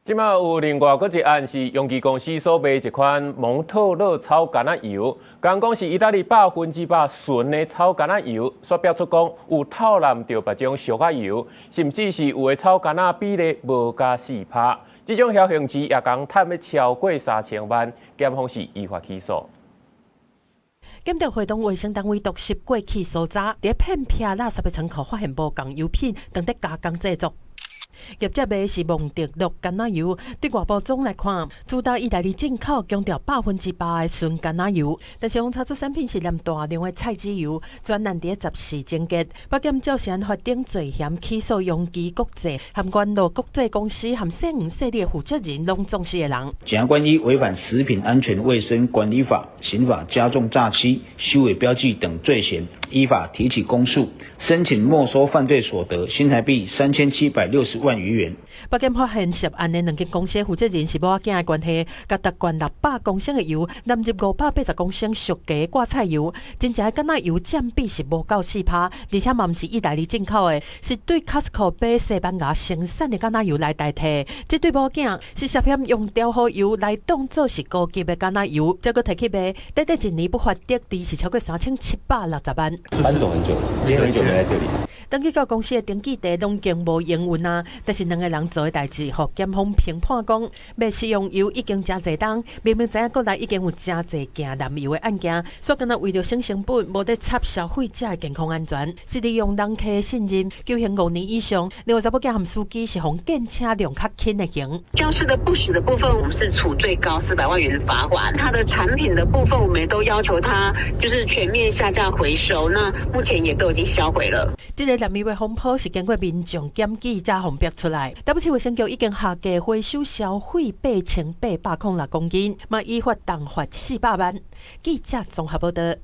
這馬有另外閣一案是楊記公司所賣一款蒙特勒草橄欖油，講講是意大利100%純的草橄欖油，煞標出講有透濫著別種俗仔油，甚至是有的草橄欖比例無加4%。這種僥倖字也共趁欲超過3000萬，檢方是依法起訴。檢調會同衛生單位毒實過去搜查，佇片撇垃圾的倉庫發現無仝油品，當咧加工製作。業者賣是蒙特洛橄欖油，對外包裝來看，主打意大利進口，強調100%的純橄欖油，但是予查出產品是含大量的菜籽油，專案佇14終結。北檢照食安法等罪嫌起訴楊基國際、和元樂國際公司和細黃細綠的負責人，攏總四个人。檢察官依違反食品安全衛生管理法、刑法加重詐欺、虛偽標記等罪嫌，依法提起公訴，申請沒收犯罪所得新台幣3760萬餘元。北檢發現涉案的兩間公司負責人是某仔囝的關係，共特灌600公升的油，納入580公升俗價掛菜油，真正的橄欖油佔比是無夠4%，而且嘛毋是意大利進口的，是對 Costco 買西班牙生產的橄欖油來代替。這對某囝是涉嫌用調和油來當做是高級的橄欖油，這閣提去賣，短短一年不罰得利是超過3760萬。搬走很久了，已經很久沒來這裡。登記到公司的登記地攏已經無營運啊，但是兩个人做的代誌，予檢方評判講，賣食用油已經誠濟冬，明明知影國內已經有誠濟驚濫油的案件，煞敢若為著省成本，無咧插消費者的健康安全，是利用人客的信任，求刑5年以上。另外，查某囝和司機是予檢車量較輕的刑。標示的不實的部分，我們是處最高400萬元的罰款。它的產品的部分，我們也都要求他就是全面下架回收。那目前也都已經銷毀了。這个濫油的風波是經過民眾檢舉才予逼出來。台北市衛生局已經下架回收銷毀8806公斤，嘛依法重罰400萬。記者綜合報道。